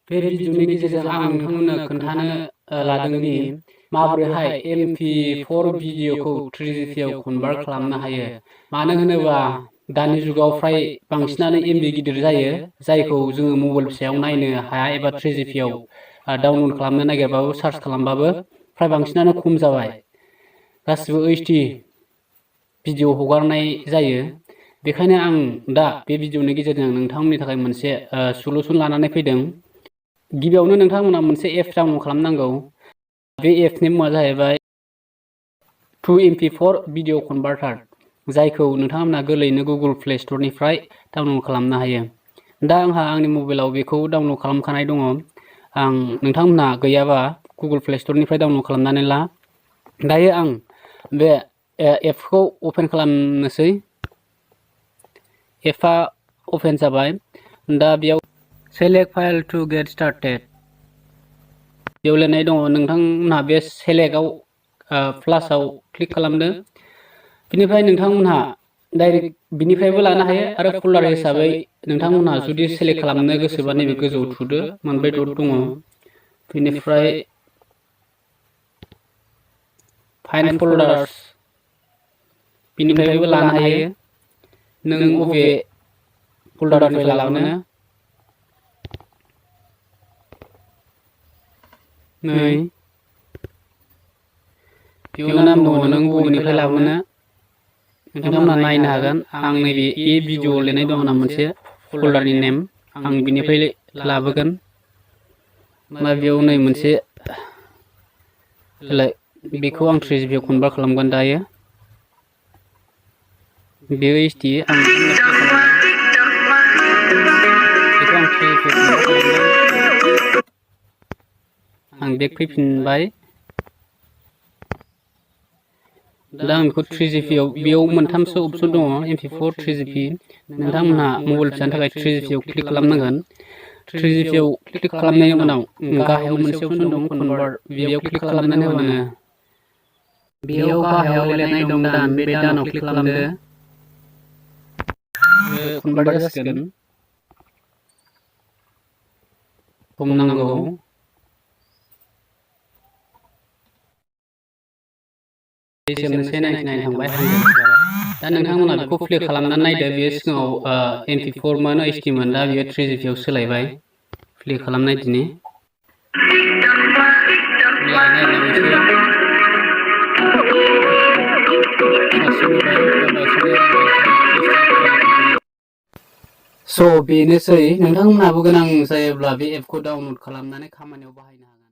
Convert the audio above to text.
बे भिडिअनि गेजेरजों आं नोंथांमोननो खोन्थानो लादों दि माबोरैहाय MP4 भिडिअखौ 3GPआव कनभार्ट खालामनो हायो। मानो होनोबा दानि जुगाव फ्राय बांसिनानो MB गिदिर जायो, जायखौ जोङो मबाइल फिसायाव नायनो हाया एबा 3GPआव डाउनलड खालामनो नागिरबाबो सार्च खालामबाबो फ्राय बांसिनानो खम जाबाय। गासिबो HD भिडिअ हगारनाय जायो। बेखायनो आं दा बे भिडिअनि गेजेरजों नोंथांमोननि थाखाय मोनसे सलुसन लानानै फैदों। गिबियावनो नोंथांमोना मोनसे एप डाउनलड खालामनांगौ। बे एपनि मुङा जाहैबाय 2MP4 भिडिअ कनभार्टार, जायखौ नोंथांमोना गोरलैयैनो गुगोल प्ले स्टरनिफ्राय डाउनलड खालामनो हायो। दा आंहा आंनि मबाइलाव बेखौ डाउनलड खालामखानाय दङ। आं नोंथांमोना गैयाबा गुगोल प्ले स्टरनिफ्राय डाउनलड खालामनानै ला। दायो आं बे एपखौ अपेन खालामनोसै। एपआ अपेन जाबाय। दा बेयाव select file to get started बेयाव लिरनाय दङ। नोंथांमोनहा बे सेलेक्टआव प्लासआव क्लिक खालामदो। बिनिफ्राय नोंथांमोनहा डाइरेक्ट बिनिफ्रायबो लानो हायो आरो फल्डार हिसाबै नोंथांमोनहा जुदि सेलेक्ट खालामनो गोसोबा नैबे गोजौआव थुदो, मोनब्रै डट दङ। बिनिफ्राय फाइन्ड फल्डार्स बिनिफ्रायबो लानो हायो। नों अबे फल्डारनिफ्राय लाबोनो नै बेयाव नाम दङ, नों बबेनिफ्राय लाबोनो नोंथांमोनहा नायनो हागोन। आं नैबे भिडिअ लिरनाय दं आंना मोनसे फल्डारनि नेम, आं बिनिफ्राय लाबोगोन। दा बेयाव नै मोनसे बेखौ आं 3GPआव कनभार्ट खालामगोन। दायो बेयो HD, आं बेखौ आं 3GPआव खालामगोन। आं बेक फैफिनबाय। दा आं बेखौ 3GPआव, बेयाव मोनथामसो अपसन दङ, MP4, 3GP। नोंथांमोनहा मबाइल फिसानि थाखाय 3GPआव क्लिक खालामनांगोन। 3GPआव क्लिक खालामनायनि उनाव गाहायाव मोनसे अपसन दं, कनभार्ट। बेयाव क्लिक खालामनानै होबानो बेयाव गाहायाव लिरनाय दं दान, बे दानाव क्लिक खालामदो। कनभार्ट जासिगोन। सम नांगौ। जोबनोसै 99 थांबाय, 100 दा नोंथांमोना बेखौ प्ले खालामनानै नायदो। बेयो सिगाङाव MP4 मोन, HD मोन, दा बेयो 3GPआव सोलायबाय। प्ले खालामनाय दिनै स' बेनोसै। नोंथांमोनहाबो गोनां जायोब्ला बे एपखौ डाउनलड खालामनानै खामानियाव बाहायनो हागोन।